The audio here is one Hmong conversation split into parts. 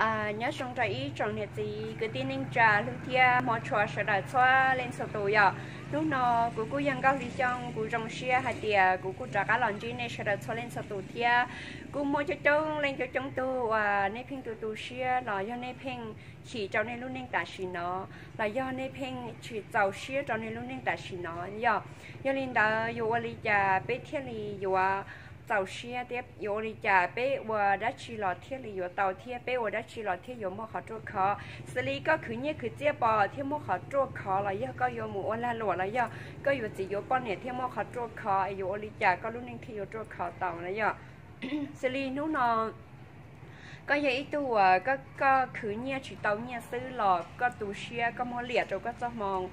Nyob zoo rau ib tsoom niam txiv kwv tij neej tsa hlub thiab hmov tshua sawv daws txhua leej txhua tus yom. Hnub no kuv kuj yog Nkauj Hli Xyooj, kuv zoo siab hais tias kuv kuj rov qab los ntsib nej sawv daws txhua leej txhua tus thiab. Kuj muaj coob coob leej coob coob tug uas nej pheej tu tu siab los yog nej pheej chim rau nej lub neej tam sim no, los yog nej pheej tsis txaus siab rau nej lub neej tam sim no yom. Yog li ntawd yuav ua li cas peb thiaj li yuav txaus siab thiab yuav ua li cas peb ua dab tsi los thiaj li yuav tau thiab peb ua dab tsi los thiaj yuav muaj qhov ruaj khov? Xws li koj khwv nyiaj khwv txiaj pom thiaj muaj qhov ruaj khov, los yog koj yuav mus ua lag luam, los yog koj yuav txiv yuav poj niam thiaj muaj qhov ruaj khov, es yuav ua li cas koj lub neej thiaj yuav ruaj khov tau na yom? Xws li hnub no koj yog ib tug uas koj khwv nyiaj tsis tau nyiaj xwb los koj tu siab, koj muab liam rau koj txoj hmoo.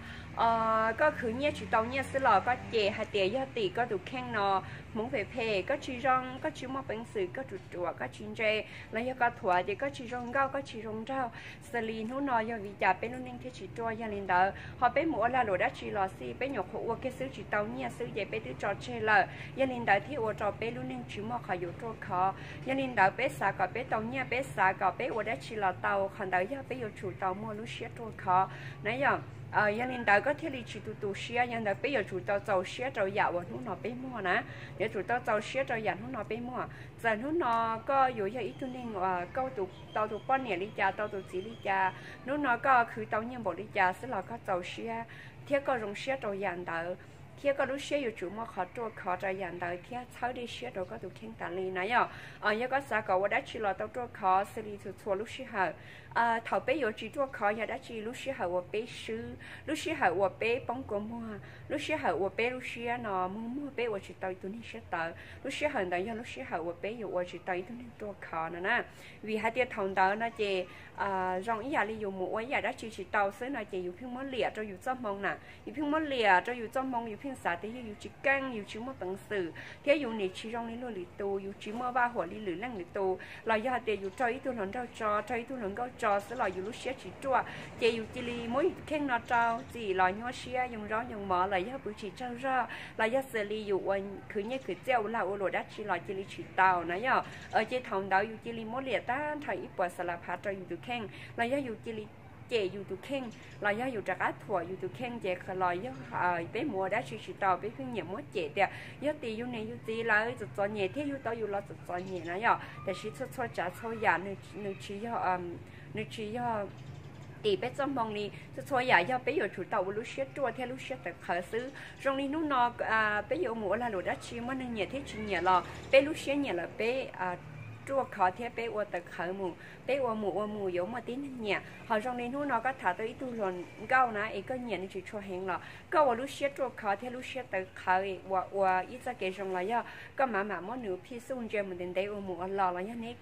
Koj khwv nyiaj tsis tau nyiaj xwb los koj cem hais tias yog tim koj tus kheej no hmoov phem phem, koj tsis zoo, koj tsis muaj peev xwm, koj ruam ruam, koj tsis ntse, los yog koj thuam ces koj tsis zoo nkauj, koj tsis zoo nraug. Xws li hnub no yog vim li cas peb lub neej thiaj tsis ruaj? Yog li ntawd ho peb mus ua lag luam dab tsi los xij, peb nyuam qhuav ua kiag xwb tsis tau nyiaj xwb ces peb twb tso tseg lawm. Yog li ntawd thiaj ua rau peb lub neej tsis muaj qhov yuav ruaj khov. Yog li ntawd peb xav kom peb tau nyiaj, peb xav kom peb ua dab tsi los tau, qhov ntawd yog peb yuav tsum tau muaj lub siab ruaj khov na yom. Yog li ntawd koj thiaj li tsis tu tu siab. Yog ntawd peb yuav tsum tau txaus siab rau yam uas hnub no peb muaj na. Yuav tsum tau txaus siab rau yam hnub no peb muaj. Txawm hnub no koj yuav yog ib tug neeg uas koj tau tus poj niam li cas, tau tus txiv li cas, hnub no koj khwv tau nyiaj npaum li cas xwb los koj txaus siab thiab koj zoo siab rau yam ntawd, thiab koj lub siab yuav tsum muaj qhov ruaj khov rau yam ntawd thiab txhawb dej siab rau koj tus kheej tas li na yom. Yog koj xav kom ua dab tsi los tau ruaj khov, xws li txhua txhua lub sij hawm, thaum peb yuav tsis ruaj khov yog dab tsi? Lub sij hawm uas peb swb, lub sij hawm uas peb poob kua muag, lub sij hawm uas peb lub siab no muag muag, peb ua tsis tau ib tug neeg siab tawv, lub sij hawm ntawd yog lub sij hawm uas peb yuav ua tsis tau ib tug neeg ruaj khov no na. Vim hais tias thaum ntawd no ces zoo ib yam li yus mus ua ib yam dab tsi tsis tau xwb no ces yus pheej muab liam rau yus txoj hmoo na. Yus pheej muab liam rau yus txoj hmoo, yus pheej xav tias yog yus tsis keej, yus tsis muaj peev xwm, thiab yus nim tsis zoo li luag lwm tus, yus tsis muaj vaj huam li lwm leej lwm tus, los yog hais tias yus raug ib tug hluas nraug tso, raug ib tug hluas nkauj tso xwb los yus lub siab tsis ruaj, ces yus cia li muab yus tus kheej no rau txim los nyuaj siab, yoo zaub yoo mov, los yog pw tsis tsaug zog, los yog xws li yus ua khwv nyiaj khwv txiaj, ua lag ua luam dab tsi los cia li tsis tau na yom. Ces thaum ntawd yus cia li muab liam tag nrho ib puas xas las phav rau yus tus kheej, los yog yus cia li cem yus tus kheej, los yog yus rov qab thuam yus tus kheej, ces los yog peb mus ua dab tsi tsis tau, peb pheej nyiam muab cem tias yog tim yus niam yus txiv lawv txom txom nyem thiab yug tau yus los txom txom nyem na yom. Tiam sis txhua txhua tsav txhua yam nws tsis yog, nws tsis yog tim peb txoj hmoo li. Txhua txhua yam yog peb yuav tsum tau ua lub siab ruaj thiab lub siab tawv qhawv xwb. Zoo li hnub no peb yuav mus ua lag luam dab tsi, muaj neeg nyiam thiab tsis nyiam los peb lub siab nyiam lawm peb ruaj khov thiab peb ua tawv qhawv mus, peb ua mus ua mus yuav muaj tib neeg nyiam. Ho zoo li hnub no koj tham tau ib tug hluas nkauj na es koj nyiam nws tsis tshua heev los koj ua lub siab ruaj khov thiab lub siab tawv qhawv uas ua ib txoj kev zoo, los yog koj mam mam muab nws phij xuj ntsia mus ntev ntev ua mus ua los, los yog neb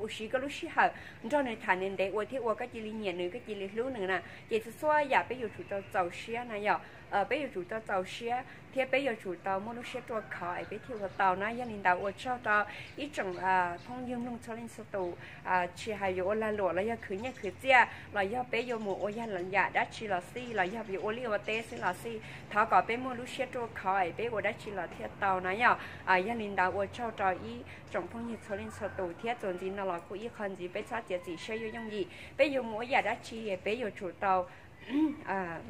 ua siv koj lub sij hawm nrog nws tham ntev ntev ua thiab ua koj cia li nyiam nws, koj cia li hlub nws na, ces txhua txhua yam peb yuav tsum tau txaus siab na yom. Peb yuav tsum tau txaus siab thiab peb yuav tsum tau muaj lub siab ruaj khov es peb thiaj ua tau na. Yog li ntawd ua tsaug rau ib tsoom phooj ywg mloog txhua leej txhua tus, tsis hais yuav ua lag luam los yog khwv nyiaj khwv txiaj los yog peb yuav mus ua yam dab tsi los xij, los yog yuav ua liaj ua teb xwb los xij, thov kom peb muaj lub siab ruaj khov es peb ua dab tsi los thiaj tau na yom. Yog li ntawd ua tsaug rau ib tsoom phooj ywg txhua leej txhua tus thiab txuas ntxiv no los kuj ib qho ntxiv peb txhob txiav txim siab yuav yooj yim. Peb yuav mus ua yam dab tsi peb yuav tsum tau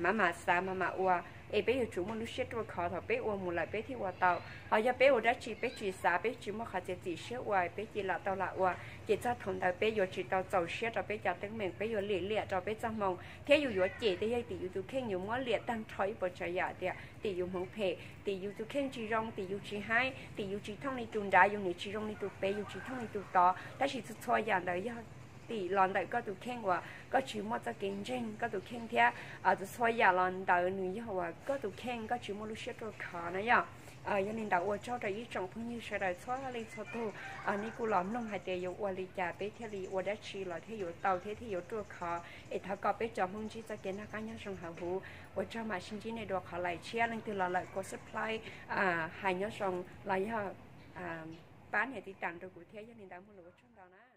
mam mam xav mam mam ua, es peb yuav tsum muaj lub siab ruaj khov, thaum peb ua mus lawm peb thiaj ua tau. Ho yog peb ua dab tsi peb tsis xav, peb tsis muaj qhov txiav txim siab ua, peb cia li lam tau lam ua, ces txog thaum ntawd peb yuav tsis tau txaus siab rau peb cov teeb meem, peb yuav liam liam rau peb txoj hmoo thiab yus yuav cem tias yog tim yus tus kheej, yus muab liam tag nrho ib puas tsav yam tias tim yus hmoov phem, tim yus tus kheej tsis zoo, tim yus tsis haib, tim yus tsis thooj li tus nrad, yus nim tsis zoo li tus pem, yus tsis thooj li tus tod. Tab sis txhua txhua yam ntawd yog tim los ntawm koj tus kheej uas koj tsis muaj txoj kev ntseeg koj tus kheej thiab txhua txhua yam los ntawd nws yog uas koj tus kheej koj tsis muaj lub siab ruaj khov na yom. Yog li ntawd ua tsaug rau ib tsoom phooj ywg sawv daws txhua leej txhua tus, nej kuj los mloog hais tias yuav ua li cas peb thiaj li ua dab tsi los thiaj yuav tau thiab thiaj yuav ruaj khov. Es thov kom peb tsoom Hmoob ntsib txoj kev noj qab nyob zoo hauv huv. Ua tsaug, mam sib ntsib nej dua qhov laim tshiab. Leej twg los lawm kuj subscribe, hais nyob zoo los yog pab nias tiv tam rau kuv thiab. Yog li ntawd muaj lus ua tsaug ntau na.